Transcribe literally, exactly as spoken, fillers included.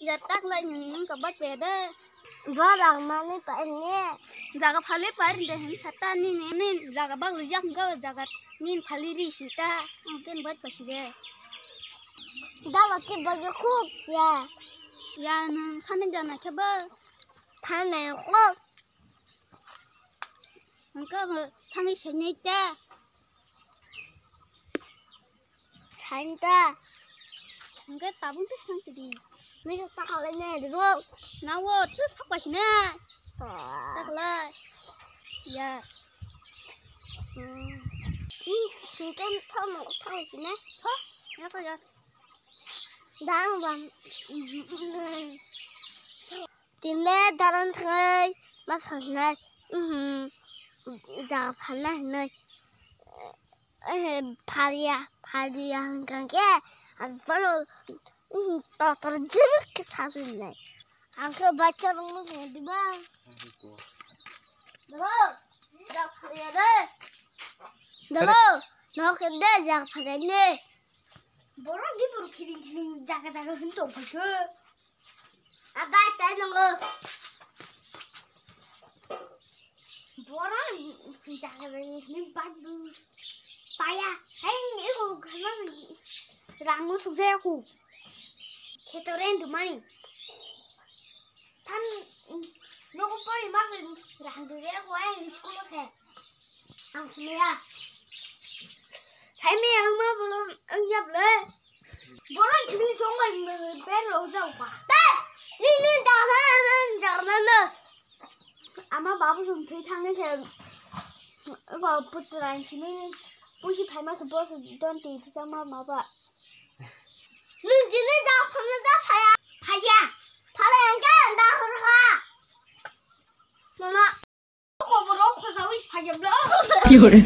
Ya tak lai nini ka bat pe de. Borok mani pa ne. Jaga phali pa de hin sata nini, nini jaga bak lu jak ga jaga nini phali ri sita. Ken bat pa si de. Dalo ti bagi khuk ya. Ya nang sani jana khe ba. Thane ko. Hingke thangwi sainai ta. Sainai ta. Hingke tabung twi sangsidi. Nini ta khalai nai rw. Nawo twi sakbai sina. Ah. Taklai. Ya. Hmm. Ih, hingke thamo thangwi sina. Ho, ya ko ya. Dang bang. Tini daran thangwi ma sanai, mhm, jaga phalna hinwi, eh, phalia, phalia hwnkha khe, ang bono, mhm, totor jibik khe sasu hinai. Ang khe bacha rwngno khe diba? Dabo, jaga phalia de. Dabo, nok khe de jaga phalia ne. Borok di borok khiring khiring jaga jaga hin tong phai khe. Abai, pai nongo. Borok jaga jaga hin bat bu. Paya, hai, ego khana rango sujaya ku. Kheto ren dumani. Than nogo pori mas rang dure ko ai school se. Ang sumaya. Sai me ang ma bolo ang yap le. Bolo chini song ai me ber lo jau ka. Te, ni ni da na na da na na. Ama babu sum thai thang se. Ko puchran chini pusi phai ma se bolo don ti ti sama ma ba. Nwng tini jak phano da phaya? Phaya. Phale hwnkhe da hwnkha. Mama. Koborok khojaui phaya blo. Ki hore?